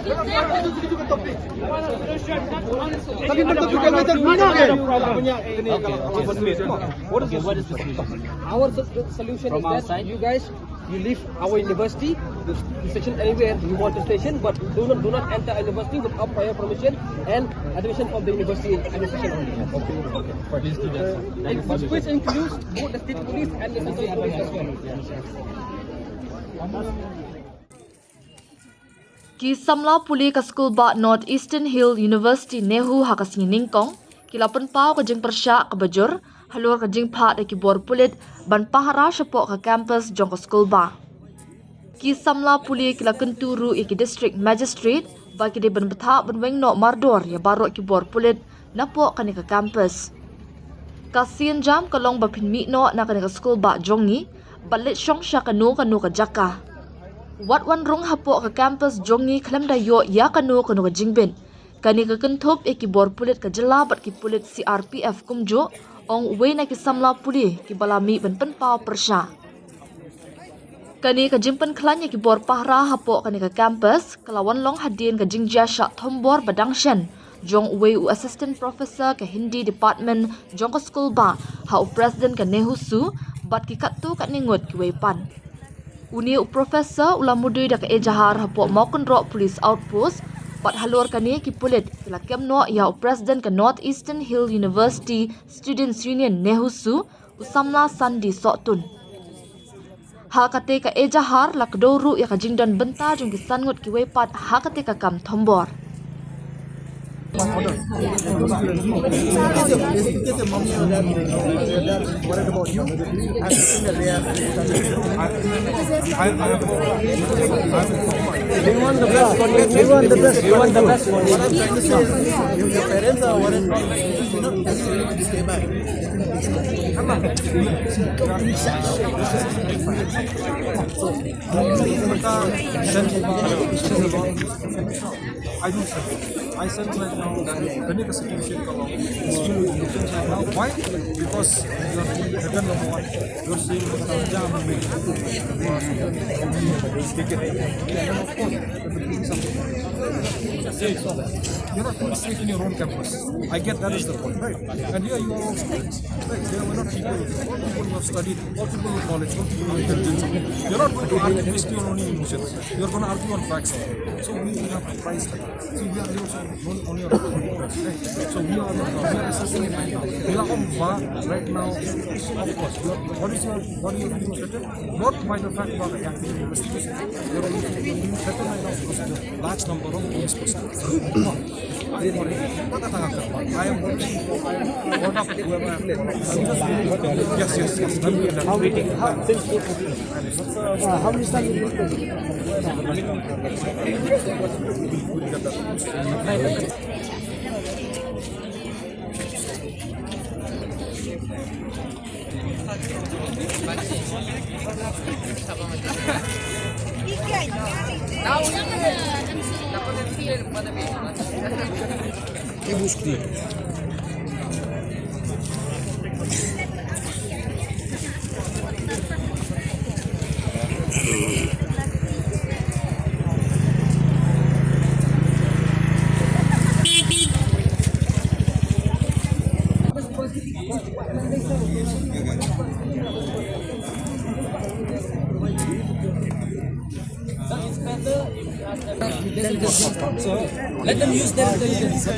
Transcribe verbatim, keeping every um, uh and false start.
Our so- solution is that you guys, you leave our university, you station anywhere you want to station, but do not, do not enter our university without prior permission and admission from the university administration only. Okay, okay. Please do that. Which includes both the state police and the central police as well. Ki samla pule ka skulbah North Eastern Hill University NEHU ha ka sngi Nyngkong ki la pynpaw ka jingpyrshah kaba jur halor ka jingphah da ki bor pulit ban pahara shapoh ka campus jong ka skulbah. Ki samla pule ki la kyntu ruh ïa ki District Magistrate ba ki dei ban bthah ban weng noh mardor ïa baroh ki bor pulit napoh kane ka campus. Ka sienjam ka long ba phin mih noh na kane ka skulbah jong ngi bad leit shong sha kano kano ka jaka. Wat wan rung hapoh ka campus jong ngi khlem da ïoh ïa kano kano ka jingbit. Kane ka kynthup ïa ki bor pulit ka jylla bad ki pulit C R P F kumjuh, ong uwei na ki samla pule kiba la mih ban pynpaw pyrshah. Kane ka jingpynkhlaiñ ïa ki bor pahara hapoh kane ka campus ka la wan long hadien ka jingjia shah thombor ba dang shen jong uwei u Assistant Professor ka Hindi Department jong ka skulbah ha u President ka NEHUSU bad ki katto katne ngut kiwei pat. Une u Professor u la mudui da ka ejahar hapoh Mawkynroh Police Outpost bad halor kane ki pulit ki la kem noh ïa u President ka North Eastern Hill University Students Union NEHUSU, u samla Sandy Sohtun. Ha kata ka ejahar la kdew ruh ïa ka jingdon bynta jong ki san ngut kiwei pat ha kata ka kam thombor. I don't send. I send right now. Kane ka situation ka long. Why? Because you are being threatened, number one. You are saying that I am a man. Take it. And of course, you're not feeling safe in your own campus. I get that is the point, right? And here you are also. Right? There were not people. All people who have studied, all people with knowledge, all people with intelligence. You're not going to argue based on only emotions. You're going to argue on facts. So we have priced. See, we are also not only on the, right? So we are, we are assessing it right now. We are on bar right now. Of course, you are, what is your, what are you being threatened? Not by the fact that I have to investigation. You are being threatened right now because of the large number of police personnel. I am working for, I am caught up whoever I am caught up. Yes, yes, yes. How, how, since uh, how many times you been? Let them use their intelligence.